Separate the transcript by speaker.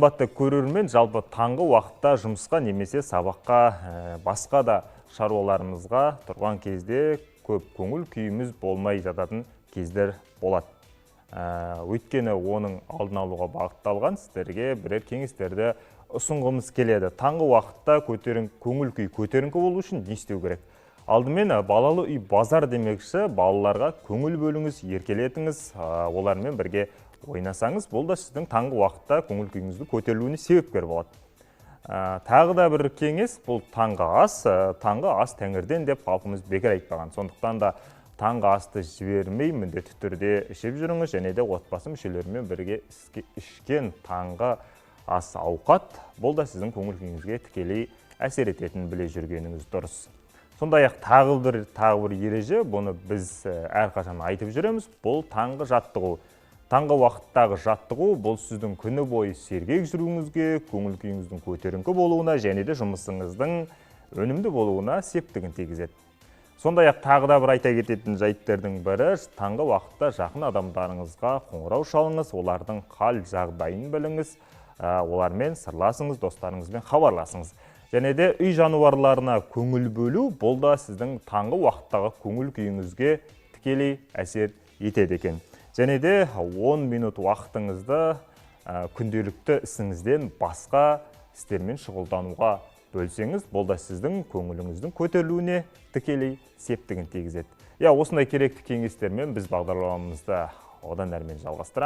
Speaker 1: Қымбатты көрермен, жалпы таңғы уақытта жұмысқа немесе сабаққа, басқа да шаруаларымызға тұрған кезде көп көңіл күйіміз болмай жататын кездер болады. Өйткені оның алдын алуға бағытталған сіздерге бірер кеңестерді ұсынғымыз келеді. Таңғы уақытта көңіл күй көтеріңкі болу үшін не істеу керек? Алдымен балалы үй базар демекші, балаларға көңіл бөліңіз, еркелетіңіз, олармен бірге ойнасаңыз, бұл да сіздің таңғы уақытта көңіл күйіңіздің көтерілуіне себепкер болады. Тағы да бір кеңес, бұл таңғы ас. Таңғы ас тәңірден деп халқымыз бекер айтпаған. Сондықтан да таңғы асты жібермей міндетті түрде ішіп жүріңіз және де отбасы мүшелерімен бірге ішкен таңғы ас ауқат, бұл да сіздің көңіл күйіңізге тікелей әсер ететінін біле жүргеніңіз дұрыс. Сондай-ақ тағы бір ереже, бұны біз әрқашан айтып жүреміз, бұл таңғы жаттығу. Таңғы уақыттағы жаттығу бұл сіздің күні бойы сергек жүруіңізге, көңіл күйіңіздің көтеріңкі болуына және де жұмысыңыздың өнімді болуына септігін тигізеді. Сондай-ақ тағы да бір айта кететін жайттердің бірі, таңғы уақытта жақын адамдарыңызға қоңырау шалыңыз, олардың хал жағдайын біліңіз, олармен сырласыңыз, достарыңызбен хабарласыңыз. Және де үй жануарларына көңіл бөлу, бұл да сіздің таңғы уақыттағы көңіл күйіңізге тікелей әсер етеді екен. Және де 10 минут уақытыңызды күнделікті ісіңізден басқа істермен шұғылдануға бөлсеңіз, бұл да сіздің көңіліңіздің көтерілуіне тікелей септігін тигізеді. Иә, осындай керекті кеңестермен біз бағдарламамызды одан әрмен жалғастырамыз.